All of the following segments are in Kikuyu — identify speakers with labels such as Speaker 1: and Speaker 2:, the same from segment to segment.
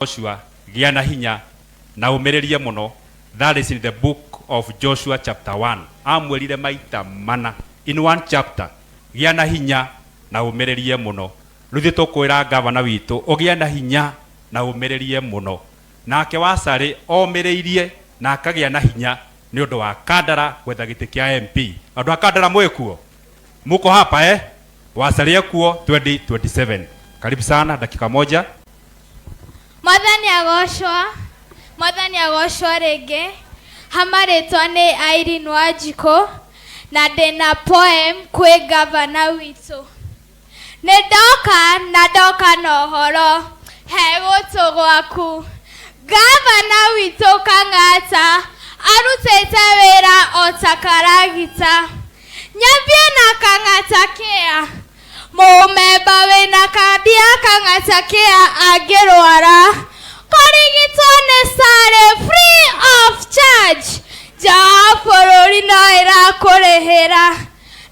Speaker 1: Joshua, gĩa na hinya na ũmĩrĩrie mũno. That is in the book of Joshua chapter 1. Amwĩrire maita mana in one chapter, gĩa na hinya na ũmĩrĩrie mũno. Rĩu ithuĩ tũkwĩra gavana witũ ũgĩe na hinya na ũmĩrĩrie mũno. Nake Wacarĩ omĩrĩirie na akagĩa na hinya nĩ ũndũ wa Kandara gwetha gĩtĩ kĩa MP. Andũ a Kandara mwĩkuo? Muko hapa eh? Wacarĩ ekuo 2027. Karibu sana, dakika moja.
Speaker 2: Mwathani agocwo, Mwathani agocwo rĩngĩ. Ha marĩtwa nĩ Irene Wanjikũ na ndĩna poem kwĩ gavana witũ. Nĩ ndoka na ndoka na ũhoro he gũtũ gwaku. Gavana witũ Kang'ata arutĩte wĩra o ta karagita. Nyambie na Kang'ata Care. Mũmemba wĩna kandi ya Kang'ata Care angĩrwara kũrigitwo nĩ sare free of charge. Nja wa bũrũri no ĩrakũrĩhĩra.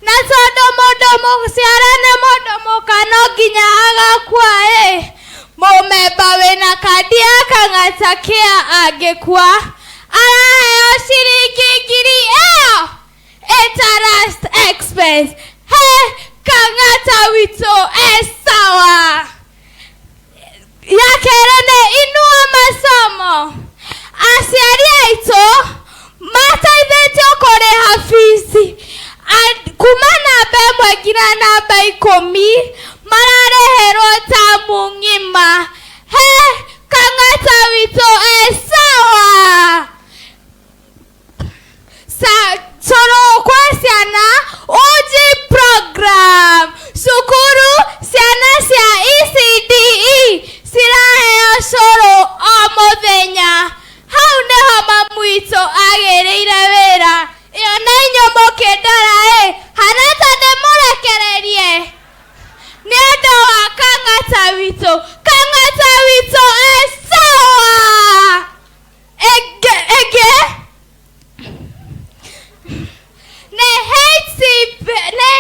Speaker 2: Na tondũ mũndũ mũciare nĩ mũndũ mũka no nginya agakua ĩ, mũmemba wĩna kandi ya Kang'ata Care angĩkua araheo ciringi ngiri ĩyo interest expense. He Kang'ata witũ e sawa. Ya kerĩ nĩ Inua Masomo. Aciari aitũ mateithĩtio kũrĩha bici kuma namba ĩmwe nginya namba ikũmi mararĩhĩrwo tamu ng'ima. He Kang'ata witũ e sawa. Sa cũrũ kwĩ ciana uji program cukuru ciana cia ECDE ciraheo cũrũ o mũthenya. Hau nĩho mamu witũ agĩrĩire wĩra. Ĩyo na inyuĩ mũkĩndora ĩ, hana ta ndĩmũrekererie nĩ ũndũ wa Kang'ata witũ. Kang'ata witũ e sawa. Ĩngĩ ĩngĩ nĩ HCP nĩ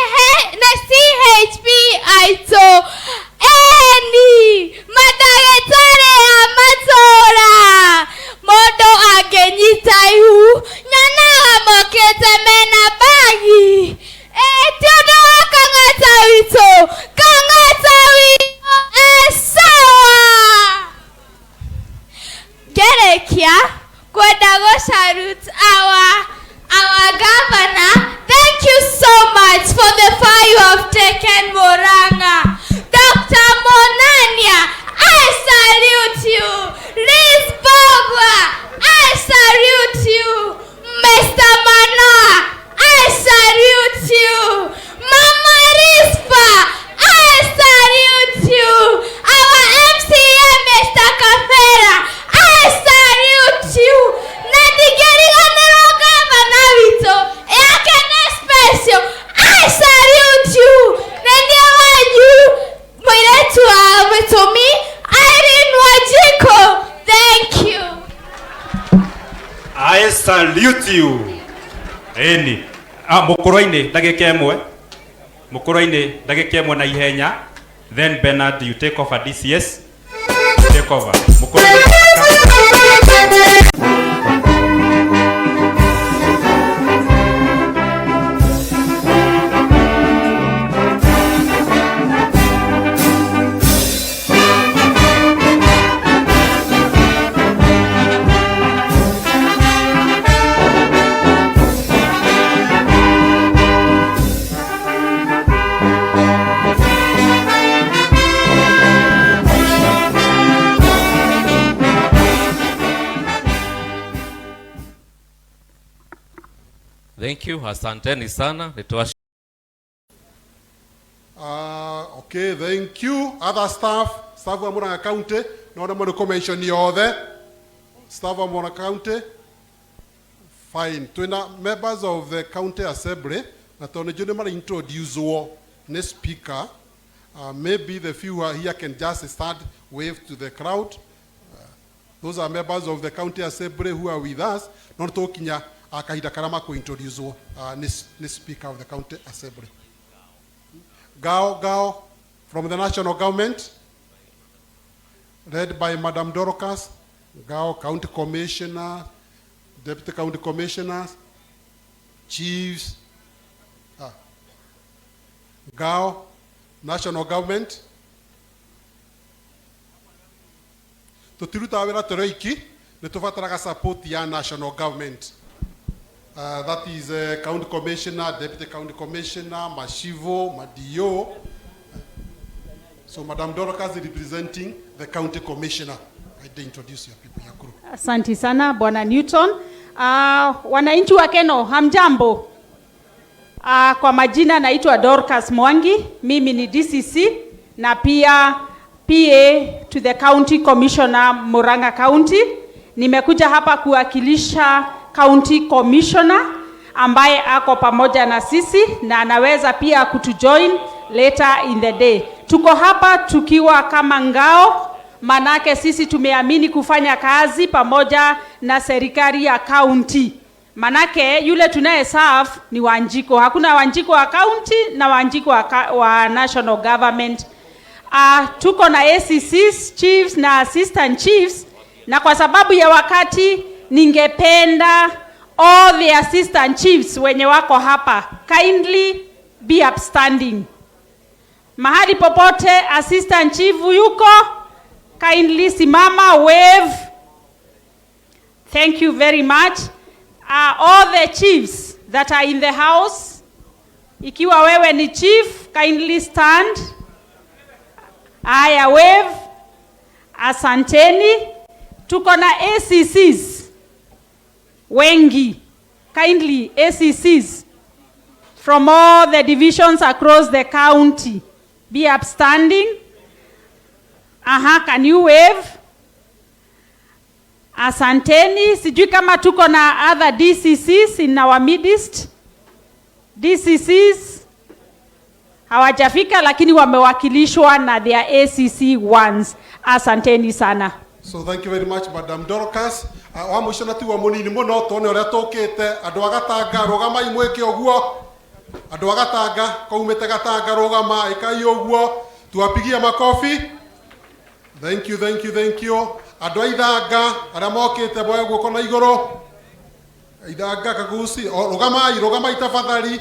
Speaker 2: nĩ CHP aitũ eni mandagĩtarĩ a matũra. Mũndũ angĩnyita ihu nyonaga mokĩte mena bagi. Ĩ ti ũndũ wa Kang'ata witũ. Kang'ata witũ e sawa. Ngerekia kwenda gũ salute our governor. Thank you so much for the far you have taken Murang'a. Dr. Monania, I salute you. Liz Bogwa, I salute you. Mr. Manoa, I salute you. Mama Rispa, I salute you. Our MCA, Mr. Kafera, I salute you. Na ndingĩriganĩrwo gavana witũ yake nĩ special. I salute you. Nĩ niĩ wanyu mũirĩtu wa Gĩtũmi, Irene Wanjikũ. Thank you.
Speaker 1: I salute you. Ĩni. Ah, mũkũrũ-inĩ ndagĩka ĩmwe. Mũkũrũ-inĩ ndagĩka ĩmwe na ihenya. Then Bernard, you take over DCS. Take over. Mũkũrũ-inĩ.
Speaker 3: Thank you, asanteni sana. Nitoa
Speaker 4: Okay, thank you. Other staff, staff wa Murang'a County, no na mũndũ mention yothe. Staff wa Murang'a County. Fine. Twina members of the county assembly na tondũ nĩ mara introduce wo nĩ speaker. Maybe the few who are here can just stand, wave to the crowd. Those are members of the county assembly who are with us. No tũkinya kahinda karĩa makũ introduce wo nĩ speaker of the county assembly. Gao Gao from the national government. Led by Madam Dorcas, Ngao County Commissioner, Deputy County Commissioners, Chiefs, Ngao, National Government. Tutirutaga wĩra tũrĩ oiki, nĩ tũbataraga support ya national government. That is county commissioner, deputy county commissioner, Mashivo, Madio. So Madam Dorcas is representing the county commissioner. I did introduce your people, your crew.
Speaker 5: Asante sana Bwana Newton. Wananchi wa Keno, hamjambo? Kwa majina naitwa Dorcas Mwangi, mimi ni DCC na pia PA to the County Commissioner, Murang'a County. Nimekuja hapa kuwakilisha County Commissioner ambaye ako pamoja na sisi na anaweza pia kutujoin later in the day. Tuko hapa tukiwa kama ngao, manake sisi tumeamini kufanya kazi pamoja na serikali ya county. Manake yule tunaye serve ni Wanjiku. Hakuna Wanjiku wa county na Wanjiku wa national government. Tuko na ACCs, chiefs na assistant chiefs, na kwa sababu ya wakati ningependa all the assistant chiefs wenye wako hapa kindly be upstanding. Mahali popote assistant chief yuko, kindly simama, wave. Thank you very much. All the chiefs that are in the house, ikiwa wewe ni chief, kindly stand. Aya, wave. Asanteni. Tuko na ACCs wengi. Kindly, ACCs from all the divisions across the county, be upstanding. Aha, can you wave? Asanteni. Sijui kama tuko na other DCCs in our midst. DCCs hawajafika lakini wamewakilishwa na their ACC ones. Asanteni sana.
Speaker 4: So thank you very much, Madam Dorcas. Wa mũico na tiguo mũnini mũno tuone ũrĩa tũkĩte. Andũ a Gatanga, rũgamai mwĩke ũguo. Andũ a Gatanga, kaumĩte Gatanga, rũgama ĩkai ũguo, tuwapigie makofi. Thank you, thank you, thank you. Andũ a Ithanga arĩa mokĩte, moe guoko na igũrũ. Ithanga, Kaguci, o, rũgamai, rũgamai tafadhali,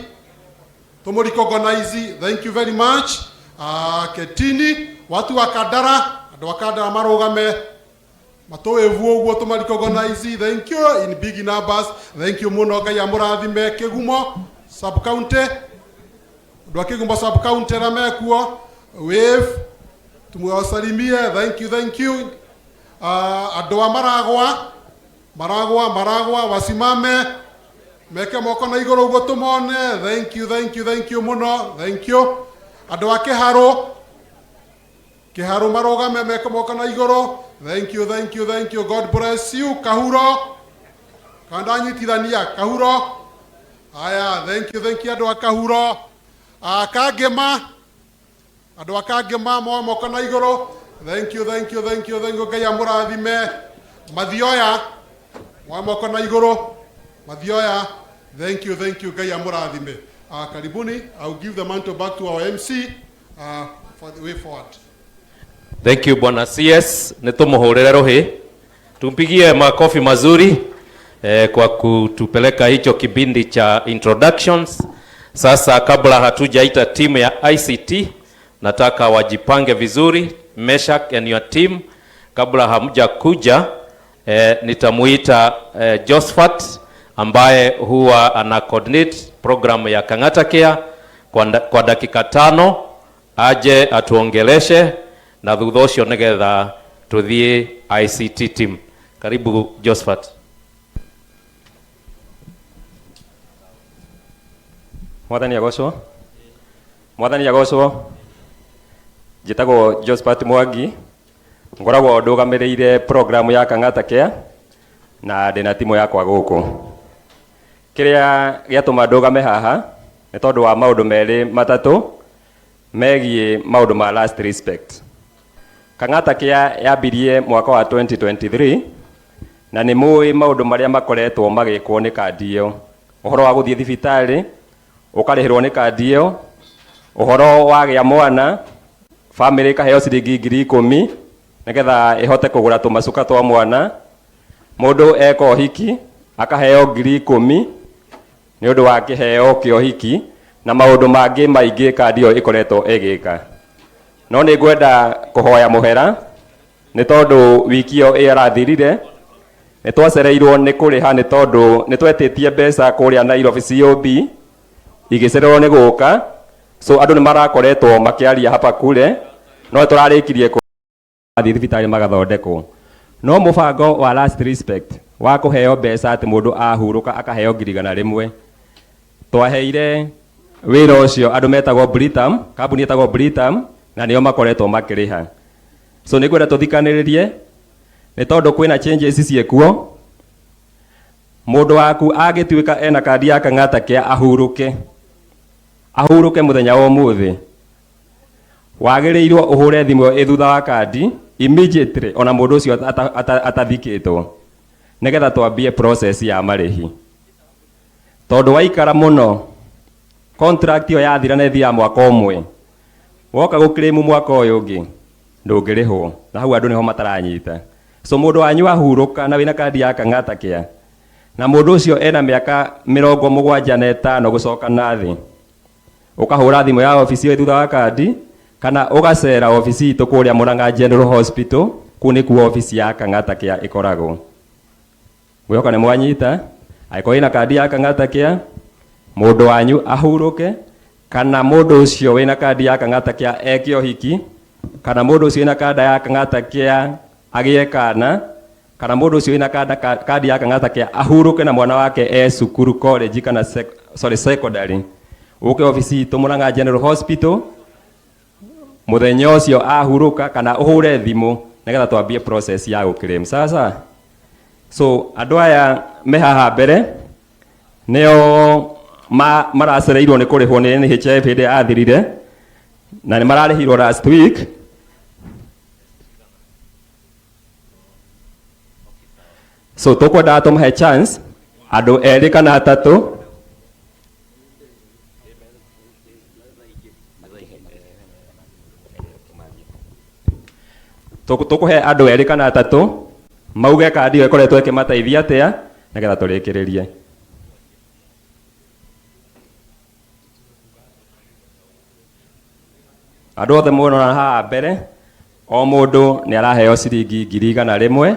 Speaker 4: tũmũ-recognize. Thank you very much. Ketini, watu wa Kandara, andũ a Kandara marũgame matũĩvu ũguo, tũma-recognize. Thank you in big numbers. Thank you mũno, Ngai amũrathime. Kĩgumo sub county, andũ a Kĩgumo sub county arĩa mekuo, wave tumuwasalimie. Thank you, thank you. Andũ a Maragwa, Maragwa, Maragwa wasimame meke moko na igũrũ ũguo tũmone. Thank you, thank you, thank you mũno, thank you. Andũ a Kĩharũ, Kĩharũ marũgame meke moko na igũrũ. Thank you, thank you, thank you. God bless you. Kahuro, kandanyitithania Kahuro. Aya, thank you, thank you, andũ a Kahuro. Kangema, andũ a Kangema moe moko na igũrũ. Thank you, thank you, thank you, thank you. Ngai amũrathime. Mathioya moe moko na igũrũ. Mathioya, thank you, thank you. Ngai amũrathime. Karibuni. I'll give the mantle back to our MC for the way forward.
Speaker 3: Thank you, Bwana CS, nitumuhurire ruhi. Tumpigie makofi mazuri kwa kutupeleka hicho kipindi cha introductions. Sasa kabla hatujaita timu ya ICT, nataka wajipange vizuri, Meshak and your team. Kabla hamjakuja, nitamuita Josephat ambaye huwa ana coordinate program ya Kang'ata Care kwa dakika 5 aje atuongeleshe na thutha ũcio nĩgetha tũthiĩ ICT team. Karibu, Josephat.
Speaker 6: Mwathani agocwo. Mwathani agocwo. Njĩtagwo Josephat Mwangi, ngoragwo ndũgamĩrĩire program ya Kang'ata Care na ndĩna timu yakwa gũkũ. Kĩrĩa gĩatũma ndũgame haha nĩ tondũ wa maũndũ merĩ matatũ megiĩ maũndũ ma last respect. Kang'ata Care yambirie mwaka wa 2023 na nĩ mũĩ maũndũ marĩa makoretwo magĩkwo nĩ kandi ĩyo, ũhoro wa gũthiĩ thibitarĩ ũkarĩhĩrwo nĩ kandi ĩyo, ũhoro wa gĩa mwana, family ĩkaheo ciringi 10,000. Nĩgetha ĩhote kũgũra tũmacuka twa mwana. Mũndũ eka ũhiki akaheo 10,000 nĩ ũndũ wa kĩheo kĩa ũhiki na maũndũ mangĩ maingĩ kandi ĩyo ĩkoretwo ĩgĩka. No nĩ ngwenda kũhoya mũhera nĩ tondũ wiki ĩyo ĩrathirire nĩ twacereirwo nĩ kũrĩha nĩ tondũ nĩ twetĩtie mbeca kũrĩa Nairobi COB igĩcererwo nĩ gũka, so andũ nĩ marakoretwo makĩaria hapa kule, no tũrarĩkirie mathiĩ thibitarĩ magathondekwo. No mũbango wa last respect wa kũheo mbeca atĩ mũndũ ahurũka akaheo 100,000, twaheire wĩra ũcio andũ metagwo Britam, kambuni ĩtagwo Britam, na nĩo makoretwo makĩrĩha. So nĩ ngwenda tũthikanĩrĩrie nĩ tondũ kwĩna changes ciĩkuo. Mũndũ waku angĩtuĩka ena kandi ya Kang'ata Care ahurũke, ahurũke mũthenya wa ũmũthĩ, wagĩrĩirwo ũhũre thimũ ĩ thutha wa kandi immediately, ona mũndũ ũcio atathikĩtwo, nĩgetha twambie process ya marĩhi. Tondũ waikara mũno, contract ĩyo yathira na ĩthiaga mwaka ũmwe, woka gũclaim mwaka ũyũ ũngĩ ndũngĩrĩhwo, na hau andũ nĩho mataranyita. So mũndũ wanyu ahurũka na wĩna kandi ya Kang'ata Care na mũndũ ũcio ena mĩaka 75 gũcoka na thĩ, ũkahũra thimũ ya obici ĩyo thutha wa kandi kana ũgacera obici itũ kũrĩa Murang'a General Hospital, kũu nĩkuo obici ya Kang'ata Care ĩkoragwo. Ngwĩhoka nĩ mwanyita. Angĩkorwo wĩna kandi ya Kang'ata Care, mũndũ wanyu ahurũke, kana mũndũ ũcio wĩna kandi ya Kang'ata Care eke ũhiki, kana mũndũ ũcio wĩna kanda ya Kang'ata Care agĩe kana, kana mũndũ ũcio wĩna kandi ya Kang'ata Care ahurũke na mwana wake e cukuru college kana sorry, secondary, ũke obici itũ Murang'a General Hospital mũthenya ũcio ahurũka, kana ũhũre thimũ nĩgetha twambie process ya gũclaim. Sasa so andũ aya me haha mbere nĩo maracereirwo nĩ kũrĩhwo nĩ NHIF hĩndĩ ĩrĩa yathirire, na nĩ mararĩhirwo last week. So tũkwendaga tũmahe chance andũ erĩ kana atatũ. Tũkũhe andũ erĩ kana atatũ mauge kandi ĩyo ĩkoretwo ĩkĩmateithia atĩa nĩgetha tũrĩkĩrĩrie. Andũ othe muonana haha mbere, o mũndũ nĩ araheo ciringi 100,000,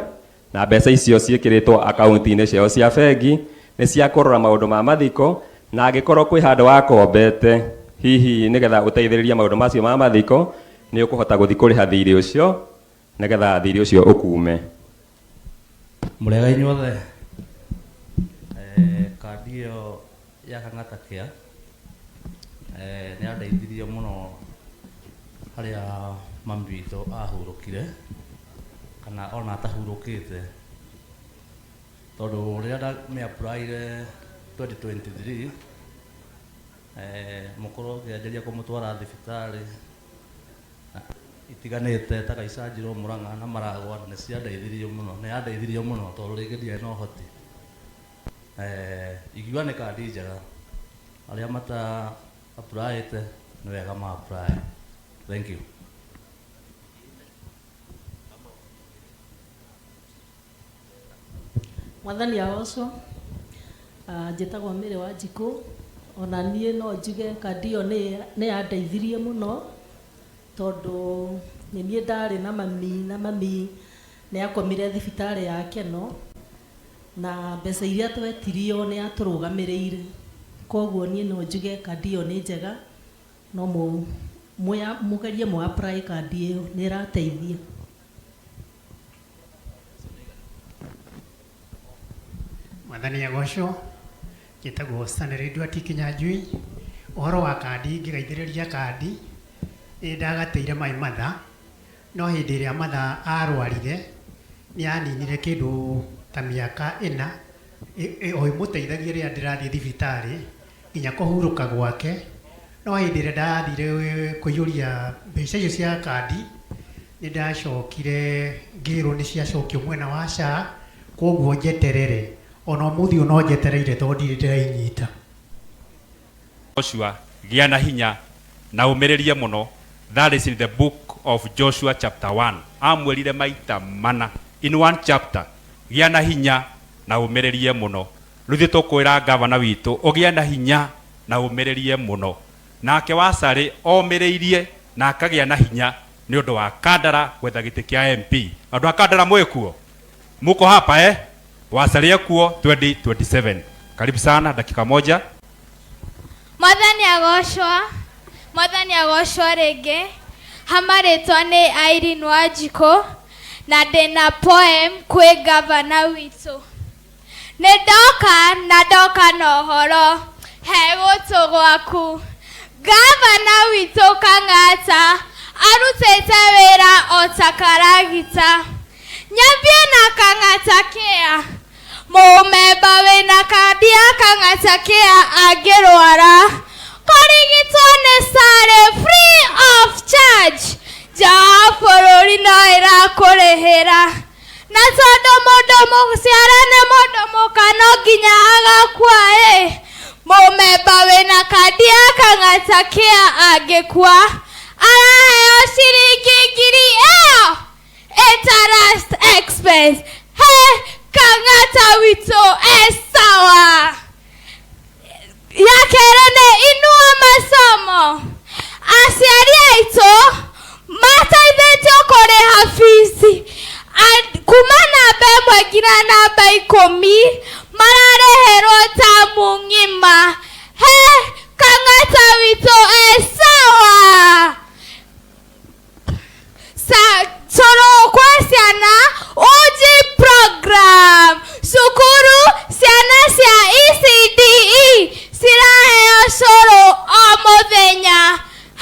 Speaker 6: na mbeca icio ciĩkĩrĩtwo akaunti-inĩ ciao cia bengi nĩ cia kũrora maũndũ ma mathiko, na angĩkorwo kwĩ handũ wakombete hihi nĩgetha ũteithĩrĩrie maũndũ macio ma mathiko, nĩ ũkũhota gũthiĩ kũrĩha thirĩ ũcio nĩgetha thirĩ ũcio ũkume.
Speaker 7: Mũrĩega inyuothe. Kandi ĩyo ya Kang'ata Care nĩ yandeithirie mũno harĩa mami witũ ahurũkire kana ona atahurũkĩte, tondũ rĩrĩa ndamĩ-apply-ire 2023, mũkũrũ ngĩanjĩrĩria kũmũtwara thibitarĩ itiganĩte ta Gaicanjirwo, Murang'a na Maragwa, na nĩ ciandeithirie mũno, nĩ yandeithirie mũno tondũ rĩngĩ ndiarĩ na ũhoti. Ingiuga nĩ kandi njega, arĩa mata apply-ĩte nĩ wega ma apply. Thank you.
Speaker 8: Mwathani agocwo. Njĩtagwo Mary Wanjikũ. Ona niĩ no njuge kandi ĩyo nĩ yandeithirie mũno, tondũ nĩ niĩ ndarĩ na mami, na mami nĩ akomire thibitarĩ ya Keno, na mbeca iria twetirio nĩ yatũrũgamĩrĩire. Koguo niĩ no njuge kandi ĩyo nĩ njega, no mũgerie mũ apply kandi ĩyo, nĩ ĩrateithia.
Speaker 9: Mwathani agocwo. Njĩtagwo Stanley Ndwati Kinyanjui. Ũhoro wa kandi, ngĩgaithĩrĩria kandi nĩ ndagatĩire my mother, no hĩndĩ ĩrĩa mother arwarire nĩ aninire kĩndũ ta mĩaka 4 o ĩmũteithagia rĩrĩa ndĩrathiĩ thibitarĩ nginya kũhurũka gwake. No hĩndĩ ĩrĩa ndathire kũiyũria mbeca icio cia kandi, nĩ ndacokire ngĩrwo nĩ ciacokio mwena wa SHA, koguo njeterere. Ona ũmũthĩ ũyũ no njetereire tondũ ndirĩ ndĩrainyita.
Speaker 1: Joshua, gĩa na hinya na ũmĩrĩrie mũno. That is in the book of Joshua chapter 1. Amwĩrire maita mana in one chapter, gĩa na hinya na ũmĩrĩrie mũno. Rĩu ithuĩ tũkwĩra gavana witũ ũgĩe na hinya na ũmĩrĩrie mũno. Nake Wacarĩ omĩrĩirie na akagĩa na hinya nĩ ũndũ wa Kandara gwetha gĩtĩ kĩa MP. Andũ a Kandara mwĩkuo? Muko hapa eh? Wacarĩ ekuo 2027. Karibu sana, dakika moja.
Speaker 2: Mwathani agocwo. Mwathani agocwo rĩngĩ. Hama rĩtwa nĩ Irene Wanjikũ na ndĩna poem kwĩ gavana witũ. Nĩ ndoka na ndoka na ũhoro he gũtũ gwaku. Gavana witũ Kang'ata arutĩte wĩra o ta karagita. Nyambie na Kang'ata Care. Mũmemba wĩna kandi ya Kang'ata Care angĩrwara kũrigitwo nĩ sare free of charge. Nja wa bũrũri no ĩrakũrĩhĩra. Na tondũ mũndũ mũciare nĩ mũndũ mũka no nginya agakua ĩ. Mũmemba wĩna kandi ya Kang'ata Care angĩkua araheo ciringi ngiri ĩyo ĩta last expense. He Kang'ata witũ e sawa. Ya kerĩ nĩ Inua Masomo. Aciari aitũ mateithĩtio kũrĩha bici kuma namba 1 nginya namba 10 mararĩhĩrwo tamu ng'ima. He Kang'ata witũ e sawa. Sa cũrũ kwĩ ciana uji program cukuru ciana cia ECDE ciraheo cũrũ o mũthenya.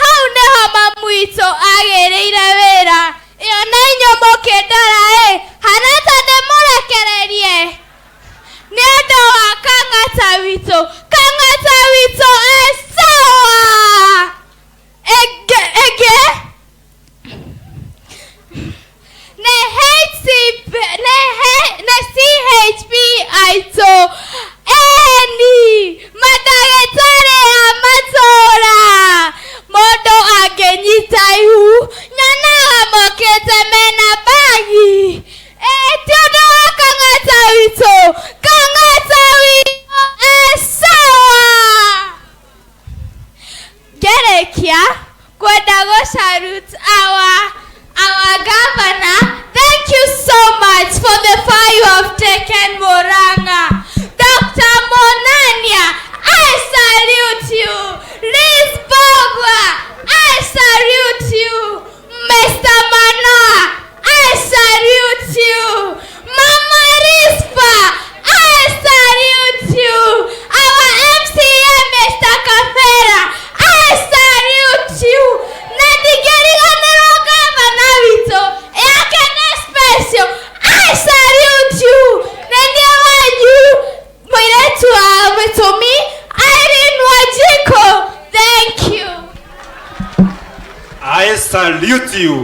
Speaker 2: Hau nĩho mamu witũ agĩrĩire wĩra. Ĩyo na inyuĩ mũkĩndora ĩ hana ta ndĩmũrekererie nĩ ũndũ wa Kang'ata witũ. Kang'ata witũ e sawa. Ĩngĩ nĩ HCP nĩ CHP aitũ eni mandagĩtarĩ a matũra. Mũndũ angĩnyita ihu nyonaga mokĩte mena bagi. Ti ũndũ wa Kang'ata witũ. Kang'ata witũ e sawa. Ngĩrĩkia kwenda gũ salute our governor. Thank you so much for the far you have taken Murang'a. Dr. Monania, I salute you. Liz Bogwa, I salute you. Mr. Manoa, I salute you. Mama Rispa, I salute you. Our MCA, Mr. Kafera, I salute you. Na ndingĩriganĩrwo gavana witũ yake nĩ special. I salute you. Na niĩ wanyu mũirĩtu wa Mĩtũmi Irene Wanjikũ. Thank you.
Speaker 1: I salute you.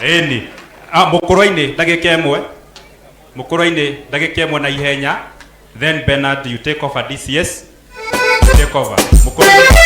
Speaker 1: Ĩni. Ah, mũkũrũ-inĩ ndagĩka 1. Mũkũrũ-inĩ ndagĩka 1 na ihenya. Then Bernard, you take over DCS. Take over. Mũkũrũ-inĩ.